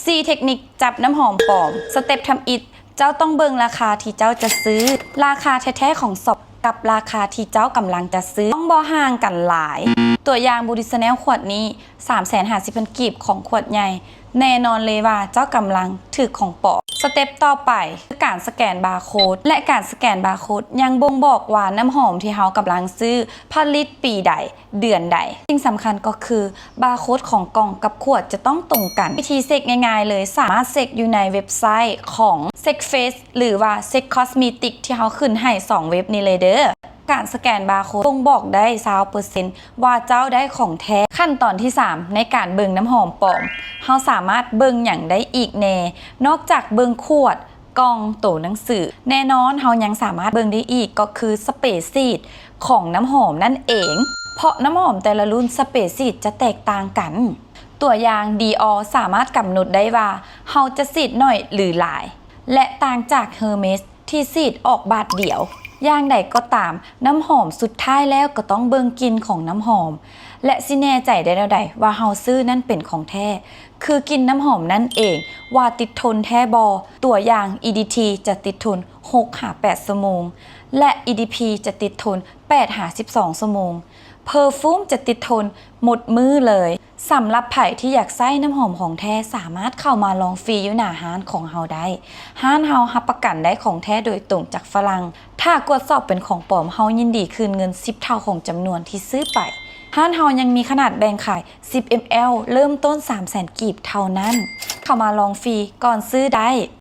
ສີ່ເທັກນິກຈັບນ້ຳຫອມປອມ. ສະເຕັບທຳອິດ, ເຈົ້າຕ້ອງເບິ່ງລາຄາທີ່ເຈົ້າຈະຊື້. ລາຄາແທ້ໆຂອງຊັອບກັບລາຄາທີ່ເຈົ້າກຳລັງຈະຊື້ ຕ້ອງບໍ່ຫ່າງກັນຫຼາຍ. ຕົວຢ່າງ Body Chanel ຂວດນີ້ ສາມແສນຫ້າສິບພັນກີບຂອງຂວດໃຫຍ່, ແນ່ນອນເລີຍວ່າເຈົ້າກຳລັງຖືກຂອງປອມ. ສະເຕັບຕໍ່ໄປຄືການສະແກນບາໂຄດ ແລະ ການສະແກນບາໂຄດຍັງບົ່ງບອກວ່ານ້ຳຫອມທີ່ເຮົາກຳລັງຊື້ຜະລິດປີໃດ ເດືອນໃດ. ສິ່ງສຳຄັນກໍຄືບາໂຄດຂອງກ່ອງກັບຂວດຈະຕ້ອງຕົງກັນ. ວິທີເຊັກງ່າຍໆເລີຍ, ສາມາດເຊັກຢູ່ໃນເວັບໄຊຂອງ Check Face ຫຼືວ່າ Check Cosmetic ທີ່ເຮົາຂຶ້ນໃຫ້ສອງເວັບນີ້ເລີຍເດີ. ການສະແກນບາໂຄດບົ່ງບອກໄດ້ຊາວເປີເຊັນວ່າເຈົ້າໄດ້ຂອງແທ້. ຂັ້ນຕອນທີສາມ ໃນການເບິ່ງນ້ຳຫອມປອມ, ເຮົາສາມາດເບິ່ງຫຍັງໄດ້ອີກແດ່? ນອກຈາກເບິ່ງຂວດ, ກ່ອງ, ໂຕໜັງສື, ແນ່ນອນເຮົາຍັງສາມາດເບິ່ງໄດ້ອີກກໍຄືສະເປສີດຂອງນ້ຳຫອມນັ້ນເອງ, ເພາະນ້ຳຫອມແຕ່ລະລຸ້ນສະເປສີດຈະແຕກຕ່າງກັນ. ຕົວຢ່າງ Dior ສາມາດກຳນົດໄດ້ວ່າເຮົາຈະສີດໜ້ອຍ ຫຼື ຫຼາຍ ແລະ ຕ່າງຈາກ Hermes ທີ່ສີດອອກບາດດຽວ. ຢ່າງໃດກໍຕາມ, ນ້ຳຫອມສຸດທ້າຍແລ້ວກໍຕ້ອງເບິ່ງກິ່ນຂອງນ້ຳຫອມ ແລະ ຊິແນ່ໃຈໄດ້ແນວໃດວ່າເຮົາຊື້ນັ້ນເປັນຂອງແທ້? ຄືກິ່ນນ້ຳຫອມນັ້ນເອງ ວ່າຕິດທົນແທ້ບໍ່? ຕົວຢ່າງ EDT ຈະຕິດທົນຫົກຫາແປດຊົ່ວໂມງ ແລະ EDP ຈະຕິດທົນແປດຫາສິບສອງຊົ່ວໂມງ. Perfume ຈະຕິດທົນໝົດມື້ເລີຍ. ສຳລັບໃຜທີ່ຢາກໃຊ້ນ້ຳຫອມຂອງແທ້ ສາມາດເຂົ້າມາລອງຟຣີຢູ່ໜ້າຮ້ານຂອງເຮົາໄດ້. ຮ້ານເຮົາຮັບປະກັນໄດ້ຂອງແທ້ໂດຍຕົງຈາກຝຣັ່ງ. ຖ້າກວດສອບເປັນຂອງປອມ, ເຮົາຍິນດີຄືນເງິນສິບເທົ່າຂອງຈຳນວນທີ່ຊື້ໄປ. ຮ້ານເຮົາຍັງມີຂະໜາດແບ່ງຂາຍສິບ ml ເລີ່ມຕົ້ນສາມແສນກີບເທົ່ານັ້ນ. ເຂົ້າມາລອງຟຣີກ່ອນຊື້ໄດ້.